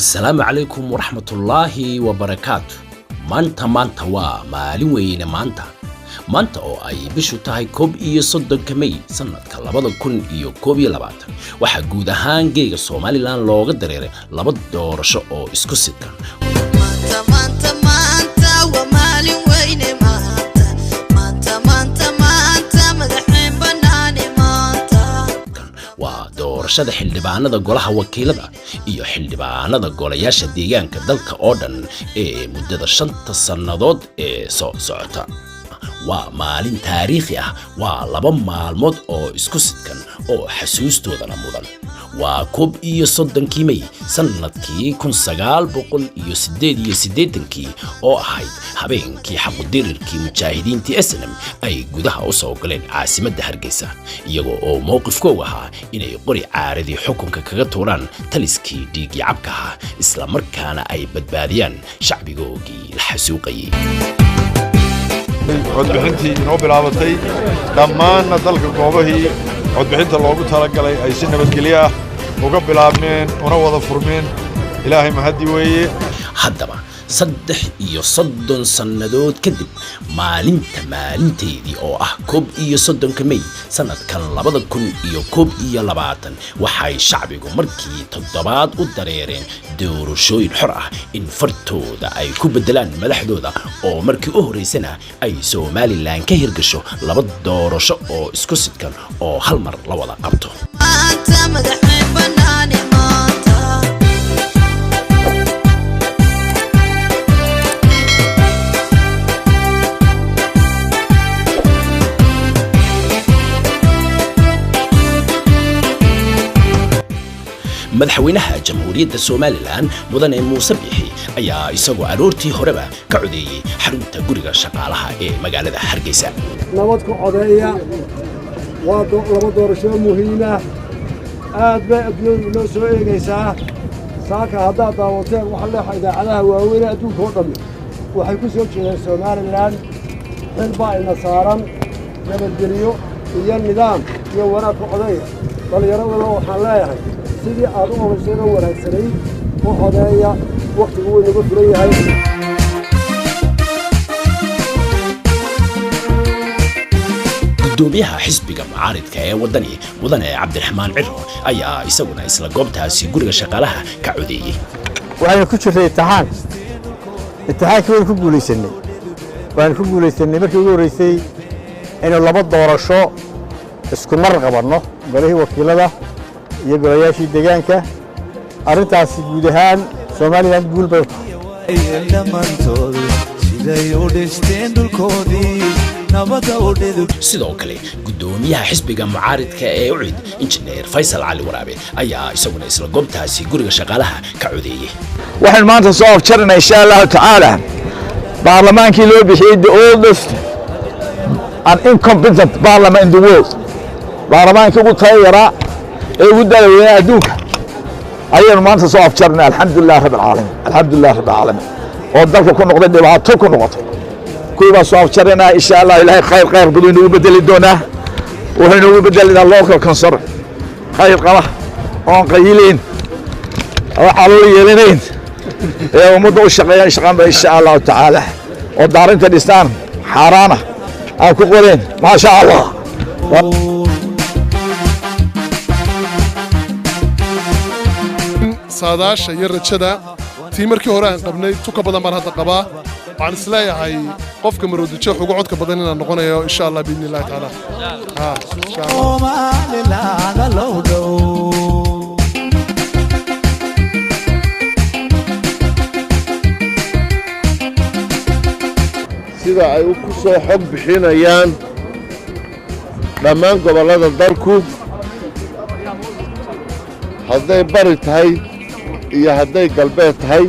Asalaamu calaykum waraxmatullaahi wabarakaatu. Maanta waa maalin weyne. Maanta oo ay bishu tahay 31-ka May sanadka 2021, waxaa guud ahaan geega Somaliland looga dareeray laba doorasho oo isku sidkan. Maanta, maanta waa maalin weyne. Maanta, maanta, maanta, maanta madaxeen banaane maanta. Waa doorashada xildhibaanada golaha wakiilada iyo xildhibaanada golayaasha deegaanka dalka oo dhan ee muddada 5-ta sannadood ee soo socota. Waa maalin taariikhi ah, waa 2 maalmood oo isku sidkan oo xasuustoodana mudan. Waa 31-kii May sannadkii 1988-kii oo ahayd habeenkii xaqudirirkii mujaahidiintii SNM ay gudaha u soo galeen caasimadda Hargeysa, iyagoo oo mowqifkoogu ahaa inay qori caaradii xukunka kaga tuuraan taliskii dhiiggii cabka ahaa, isla markaana ay badbaadiyaan shacbigoogii la xasuuqayay. Codbixintii inoo bilaabatay, dhammaanna dalka goobahii codbixinta loogu talagalay ay si nabadgelyo ah uga bilaabmeen una wada furmeen. Ilaahay mahaddi weeye. Haddaba, 33 sannadood kadib, maalinta maalinteedii oo ah 31-ka May sannadkan 2021, waxay shacbigu markii toddobaad u dareereen doorashooyin xor ah in fartooda ay ku beddelaan madaxdooda, oo markii u horraysana ay Somaliland ka hirgasho laba doorasho oo isku sidkan oo hal mar la wada qabto. Maanta madaxeen banaane maanta. Madaxweynaha Jamhuuriyadda Somaliland, Mudane Muuse Biixi, ayaa isagoo aroortii horeba ka codeeyey xarunta guriga shaqaalaha ee magaalada Hargeysa. Nabad ku codeeya. Waa laba doorasho muhiima. Aad bay adduunyadu inoo soo eegaysaa. Saaka haddaad daawateen waxa leexa idaacadaha waaweyne adduunka oo dhammi waxay ku soo jeedeen Somaliland. Xil baa ina saaran. Nabadgeliyo iyo nidaam iyo wanaag ku codeeya. Dhallinyaradana waxaan leeyahay, sidii aad u odayseen oo wanaagsanayd u codeeya. Wakhtigu wuu inagu filan yahay. Gudoomiyaha xisbiga mucaaridka ee Wadani, Mudane Cabdiraxmaan Ciro, ayaa isaguna isla goobtaasi guriga shaqaalaha ka codeeyey. Waxaynu ku jirtay imtixaan. Imtixaankii waynu ku guulaysanay. Waanu ku guulaysanay markii ugu horreysay inaynu laba doorasho isku mar qabanno, golihii wakiilada iyo golayaashii deegaanka. Arrintaasi guud ahaan Somaliland guul bay u tahay. Dhammaantood siday u dhisteen dhulkoodii nabadda u dhidib. Sidoo kale, gudoomiyaha xisbiga mucaaridka ee UCID, Injineer Faysal Cali Waraabe, ayaa isaguna isla goobtaasi guriga shaqaalaha ka codeeyey. Waxaynu maanta soo afjarinaa, insha Allahu tacaala, baarlamaankii loo bixiyey the oldest and incompetent parliament in the world. Baarlamaankii ugu taya yaraa ee ugu dadaweynaa adduunka ayaynu maanta soo afjarinay. Alxamdulilah rabbi alcaalamiin, alxamdulilah rabbi alcaalamiin, oo dalka ku noqday dhibaato ku noqotay, kuwii baan soo afjarinaa, insha Allah. Ilaahay khayr khayr baduu inagu bedeli doonaa. Wuxuu inagu bedelinaa local council khayr qaba, oon qayileyn oo calool yeelanayn, ee ummadda u shaqeeyaan shaqaanba, insha Allahu tacaala, oo daarinta dhistaan xaaraana aan ku qoreen, maasha Allah. Saadaasha iyo rajada tii markii hore aan qabnay tu ka badan baan hadda qabaa. Waxaan isleeyahay qofka Maroodijeex ugu codka badan inaan noqonayo, insha Allah, biidni Illahi tacaala. Ha, insha Allah. Somaliland allow dhow. Sida ay ku soo xog bixinayaan dhammaan gobollada dalku, hadday bari tahay iyo hadday galbeed tahay,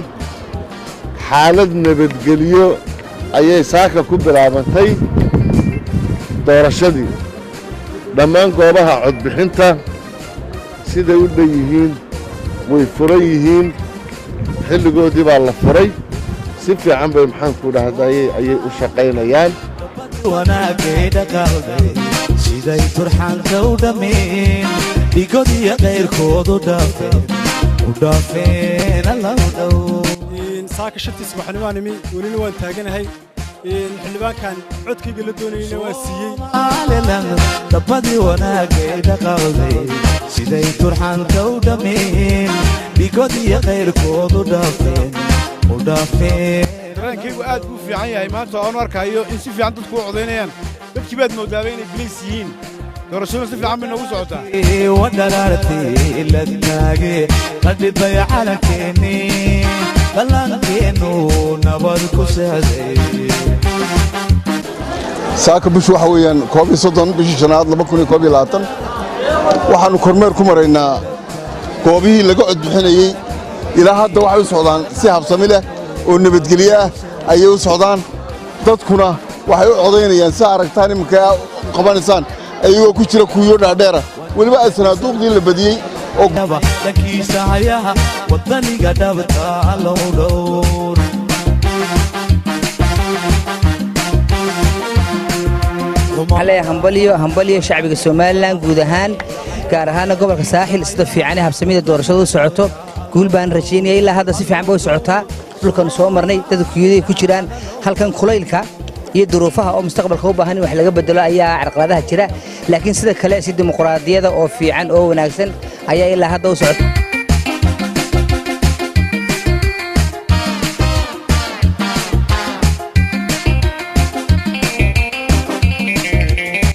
xaalad nabadgelyo ayay saaka ku bilaabantay doorashadii. Dhammaan goobaha codbixinta siday u dhan yihiin way furan yihiin. Xilligoodii baa la furay. Si fiican bay, maxaanku dhahday, ayay u shaqaynayaan. Wanaagay dhaqaalday siday turxaanka u dhammeen, dhigod iyo qayrkoodu dhaafeen, u dhaafeen. Allow dhow. Saaka 5-tii subaxnimo aan imi, welina waan taaganahay. Xildhibaankan codkayga la doonayna waa siiyey. Somaliland dabadii wanaagay dhaqawday, siday turxaanka u dhammeen, dhigood iyo qayrkoodu dhaafeen u dhaafeen. Dareenkaygu aad buu u fiican yahay maanta oo aan u arkayo in si fiican dadku u codaynayaan. Dadkii baad moodaaba inay bilays yihiin. Doorashadu si fiican bay noogu socotaa. Wadharaartii la taage, la dhibay calankeennii, dhallaankeenu nabad ku seexday. Saaka bishu waxa weeyaan 31 bishii shanaad 2021. Waxaannu kormeer ku maraynaa goobihii laga codbixinayey. Ilaa hadda waxay u socdaan si habsami leh oo nabadgelyo ah ayay u socdaan. Dadkuna waxay u codaynayaan si aragtaan iminka qabanaysaan, ayagoo ku jira kuuyo dhaadheera, weliba ay sanaaduuqdii la badiyey oo dhankiisa hayaha wadaniga dhabta allow dhowr. Waxaan leeyahay hambaliyo, hambaliyo shacbiga Somaliland guud ahaan, gaar ahaana gobolka Saaxil. Sida fiican ee habsamida doorashadu u socoto, guul baan rajaynaya. Ilaa hadda si fiican bay u socotaa. Dhulkan soo marnay, dadka kuyuday ku jiraan. Halkan kulaylka iyo duruufaha oo mustaqbalka u baahan in wax laga bedelo ayaa carqaladaha jira, laakiin sida kale si dimuqraadiyada oo fiican oo wanaagsan ayaa ilaa hadda u socota.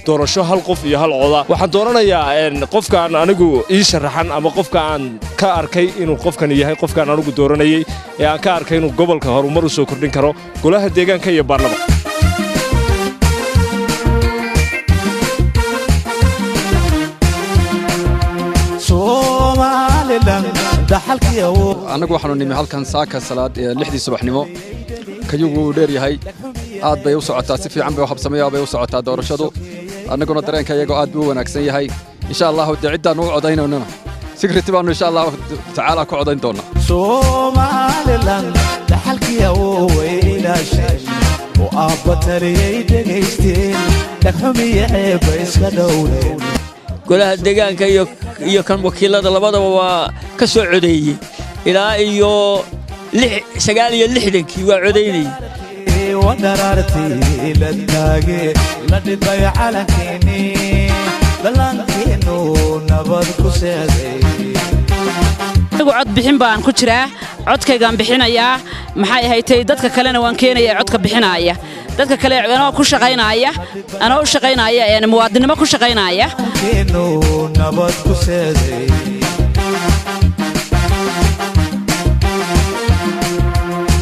Doorasho hal qof iyo hal coda waxaan dooranayaa qofkaan anigu ii sharaxan ama qofka aan ka arkay inuu qofkan yahay qofkaan anigu dooranayey ee aan ka arkay inuu gobolka horumar u soo kordhin karo, golaha deegaanka iyo baarlamaanka. Somaliland dhaxalkii awood. Annagu waxaanu nimi halkan saaka salaad 6-dii subaxnimo. Kayugu wuu dheer yahay, aad bay u socotaa, si fiican bay u habsamayaa bay u socotaa doorashadu. Annaguna dareenka iyagoo aad buu u wanaagsan yahay. Insha Allahu dee ciddaannu u codaynayna security baanu insha Allahu tacaala ku codayn doonaa. Somaliland dhaxalkii awooway ilaasheen oo aabba taliyay dhegaysteen, dhagxumiyo ceebba iska dhowreen. Golaha deegaanka iyo kan wakiilada labadaba waa ka soo codeeyey. Ilaa iyo 69-kii waa codaynayey. Wadharaartii la taage, la dhibay calankeennii, dhallaankeenu nabad ku seexday. Anigu cod bixin baan ku jiraa, codkaygaan bixinayaa. Maxay ahayd, dadka kalena waan keenayaa codka bixinaaya. Dadka kale anoo ku shaqaynaya, anoo u shaqaynaya muwaadinimo ku shaqaynaya. Keenu nabad ku seexday.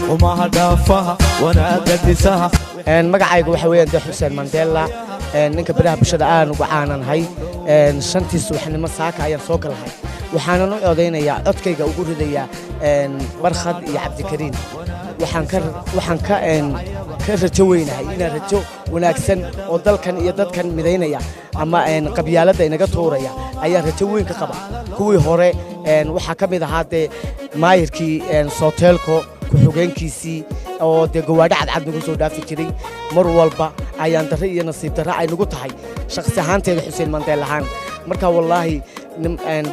Xumaha dhaafaha, wanaagga dhisaha. Magacaygu waxa weeyaan de Xuseen Mandela, ninka baraha bulshada aan ugu caananahay. 5-tii subaxnimo saaka ayaan soo galahay. Waxaanan u codaynayaa, codkayga ugu ridayaa Barkhad iyo Cabdikariin. Waxaan ka rajo weynahay inaan rajo wanaagsan oo dalkan iyo dadkan midaynaya ama qabyaaladda inaga tuuraya ayaa rajo weyn ka qaba. Kuwii hore waxaa ka mid ahaa dee maayirkii Soteelko ku-xigeenkiisii oo dee gawaadho cadcad nagu soo dhaafi jiray mar walba. Ayaan darre iyo nasiib darre ay nagu tahay shakhsi ahaanteeda Xuseen Mandeel ahaan. Marka wallaahi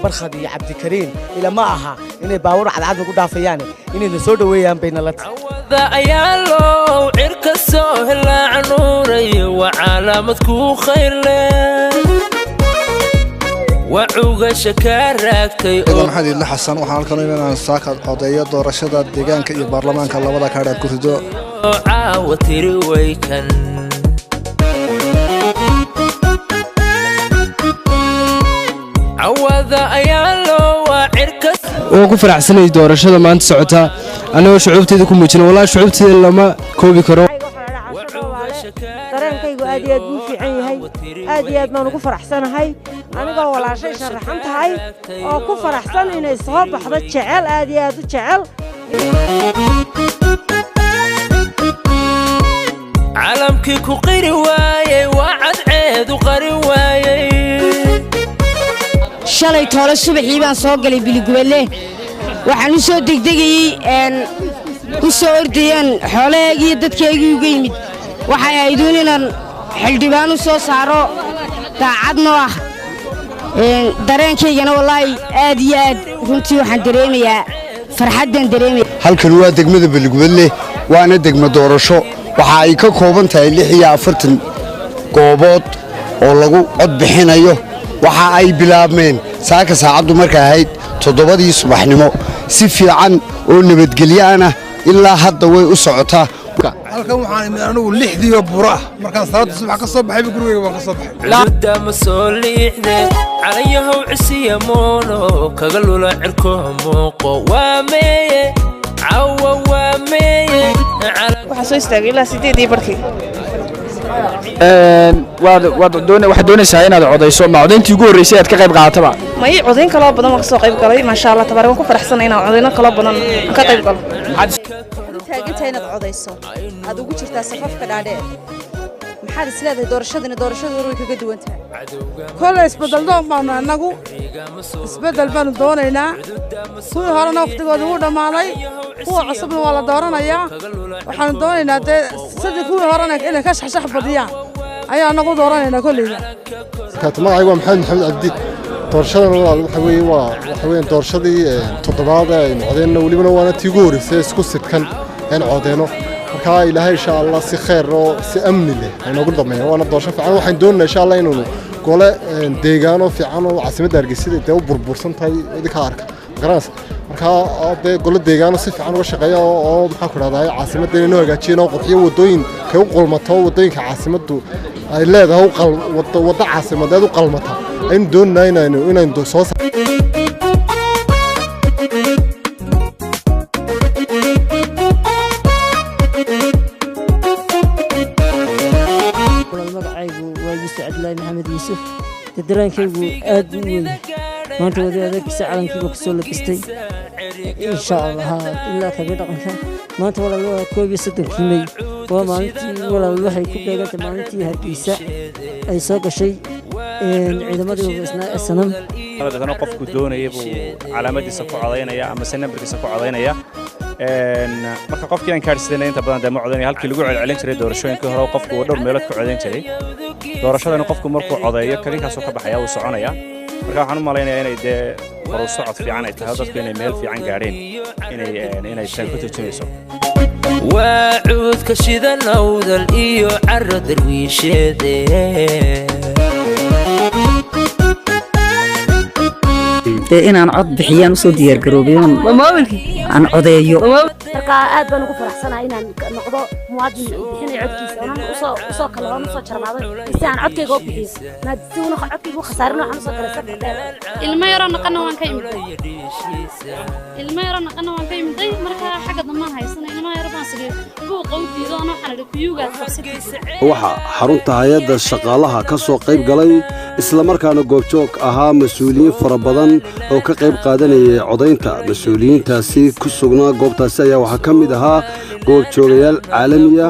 Barkhad iyo Cabdikariin ila ma aha inay baawur cadcad nagu dhaafayaane, inayna soo dhoweeyaan bayna la tahay. Ayaalow cirka soo helaa canuuray, waa calaamad kuu khayrle, waa cugasha kaa raagtay. Maxamed Idle Xasan. Waxaan halkan inaan saaka codeeyo doorashada deegaanka iyo baarlamaanka, labada kaadh aan ku rido. Oo caawa tiri waykan cawada ayaalo, waa cirka. Waan ku faraxsanay doorashada maanta socota, annagoo shucuubteeda ku muujina. Wallahi shucuubteeda lama koobi karo. Dareenkaygu aad iyo aad buu u fiican yahay, aad iyo aad baan ugu faraxsanahay anigoo walaashay sharaxan tahay oo ku faraxsan inay soo baxdo, jecel, aad iyo aad u jecel. Calamkii ku qiri waayey, waa cadceedu qarin waayey. Shalay toole subaxii baan soo galay Biligubadle. Waxaan u soo degdegayey, u soo ordayaan xoolahaygiiyo dadkaygii uga yimid. Waxay ayduun inaan xildhibaan u soo saaro daacadnoo ah. Dareenkaygana wallaahi aad iyo aad runtii waxaan dareemayaa Farxaddaan dareemaya. Halkan waa degmada Beligubadle, waana degmo doorasho. Waxa ay ka kooban tahay 46 goobood oo lagu cod bixinayo. Waxa ay bilaabmeen saaka saacaddu markay ahayd 7dii subaxnimo. Si fiican oo nabadgelyoana ilaa hadda way u socotaa. Halkan waxaan imid anigu 6diioo bura ah. Markaan salaada subax ka soo baxayba gurigeyga baan ka soo baxay. Cududa ma soo liixde, calayahow cisiya moono kaga lula cirko muuqo, waa meeye cawa, waa meeye. Waxaan soo istaagay ilaa 8dii barkii. Waxaad doonaysaa inaad codayso. Ma codayntii ugu horreysay aad ka qayb qaadataba? May, codayn kaloo badan waan kasoo qayb galay, maasha Allah tabaarak. Waan ku faraxsanay inaan codayno kaloo badan aan ka qayb galo. Taagantahay inaad codayso, aad ugu jirtaa safafka dhaadheer. Maxaad is leedahay doorashadani doorashada hore way kaga duwan tahay? Kolley isbeddel doon baanu annagu, isbeddel baanu doonaynaa. Kuwii horena wakhtigoodii wuu dhammaaday, kuwa cusubna waa la dooranayaa. Waxaanu doonaynaa dee sidii kuwii horena inay ka shaxshax badiyaan ayaa annagu dooranaynaa kolleyba. Magacaygu waa Maxamed Maxamed Cabdi. Doorashadan walaal waxa weeye waa waxa weeyaan doorashadii toddobaad ee aynu codeyno, welibana waana tii ugu horreysay isku sidkan een codeyno. Marka Ilaahay insha Allah si khayr oo si amni leh aynoogu dhameeyo. Waana doorasho fiican. Waxaan doonaynaa insha Allah inaynu gole deegaano fiican oo caasimadda Hargeysa dee u burbursan tahay idinka arka magaranaysa. Marka dee gole deegaano si fiican uga shaqeeya oo maxaan ku dhahdaa caasimadda inaynu hagaajiyeen oo qurxiyo waddooyin kay u qulmato, waddooyinka caasimaddu ay leedahay waddo caasimadeed u qalmata aynu doonaynaa inaynu soo. Magacaygu waa Yuusuf Cabdilaahi Maxamed Yuusuf. Dareenkaygu aad buu u weyn maanta. Wadi adeegkiisa calankiiba kusoo labistay insha Allah ilaa kaga dhaqanka. Maanta walaal waa 31kii Mey, waa maalintii walaal waxay ku beegantay maalintii Hargeysa ay soo gashay ciidamadii hubaysnaa ee Sanam. Dadna qofku doonaya buu calaamadiisa ku codaynaya ama se nambarkiisa ku codaynaya. Marka qofkii aan kaadhsiinay inta badan dee ma codaynaya. Halkii lagu celcelin jiray doorashooyinkii hore, qofku uu dhowr meelood ku codayn jiray, doorashadani qofku markuu codeeyo kalinkaasuu ka baxaya, wuu soconaya. Marka waxaan u malaynayaa inay dee horu socod fiican ay tahay, dadku inay meel fiican gaadheen inay tan ku turjumayso. Waa cuudka shidan awdal iyo caro darwiisheede. Dee inaan cod bixiyaan usoo diyaargaroobay oon aan codeeyo. Marka aad baan ugu faraxsanahay inaan noqdo muwaadin bixinaya codkiisa onan usoo kala oon usoo jarmaaday si aan codkayga u bixiyo, si una codkayga u khasaarin waxaan usoo galay safar dheer. Ilmo yaroo naqana waan ka imiday, ilmo yaroo naqana waan ka imiday. Marka xagga dambaan haysana ilmo yaro baan sidii buuqa u diido oon waxaan idhi kuyuugaad qabsatay. Waxaa xarunta hay-adda shaqaalaha ka soo qayb galay islamarkaana goobjoog ahaa mas-uuliyiin fara badan oo ka qayb qaadanayay codaynta. Mas-uuliyiintaasi ku sugnaa goobtaasi ayaa waxaa ka mid ahaa goobjoogayaal caalamiya,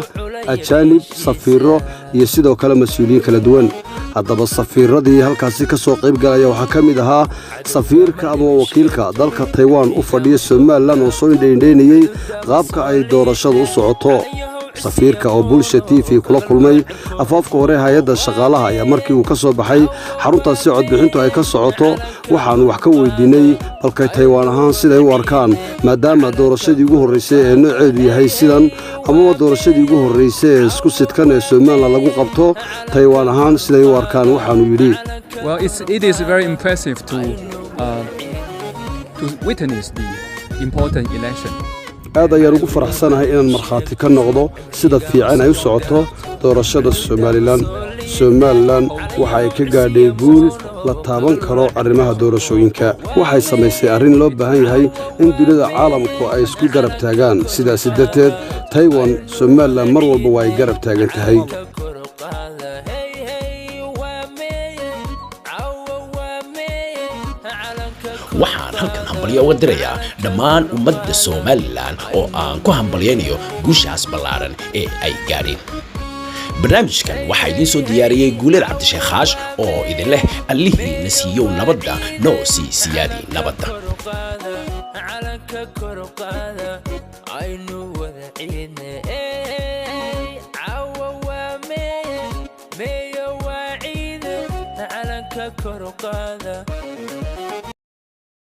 ajaanib, safiirro iyo sidoo kale mas-uuliyiin kala duwan. Haddaba safiirradii halkaasi ka soo qayb galaya waxaa ka mid ahaa safiirka ama wakiilka dalka Taiwan u fadhiya Somalilan oo soo indhaindhaynayey qaabka ay doorashadu u socoto. Safiirka oo Bulsha TV kula kulmay afaafka hore hay-adda shaqaalaha ayaa markii uu ka soo baxay xaruntaasi codbixintu ay ka socoto waxaannu wax ka weydiinnay balkay Taywaan ahaan siday u arkaan, maadaama doorashadii ugu horraysay ee nooceedu yahay sidan amaba doorashadii ugu horraysay ee isku sidkan ee Somalilan lagu qabto, Taywaan ahaan siday u arkaan. Waxaannu yidhi: Well, it is very impressive to witness the important election. Aad ayaan ugu faraxsanahay inaan markhaati ka noqdo sida fiican ay u socoto doorashada Somalilan. Somalilan waxa ay ka gaadhay guul la taaban karo arrimaha doorashooyinka. Waxay samaysay arrin loo baahan yahay in dunida caalamku ay isku garab taagaan. Sidaasi darteed Taiwan Somalilan mar walba waa ay garab taagan tahay. Waxaan halkan hambalyo uga dirayaa dhammaan ummadda Somalilan oo aan ku hambalyaynayo guushaas ballaaran ee ay gaadheen. Barnaamijkan waxaa idiin soo diyaariyey Guuleed Cabdisheekh Khaash oo idin leh allihiina siiyow nabadda, noo sii siyaadi nabadda. Calanka kor u qaada, aynu wada ciidne. Cawa waa meeye, meeyo waa ciide, calanka kor u qaada.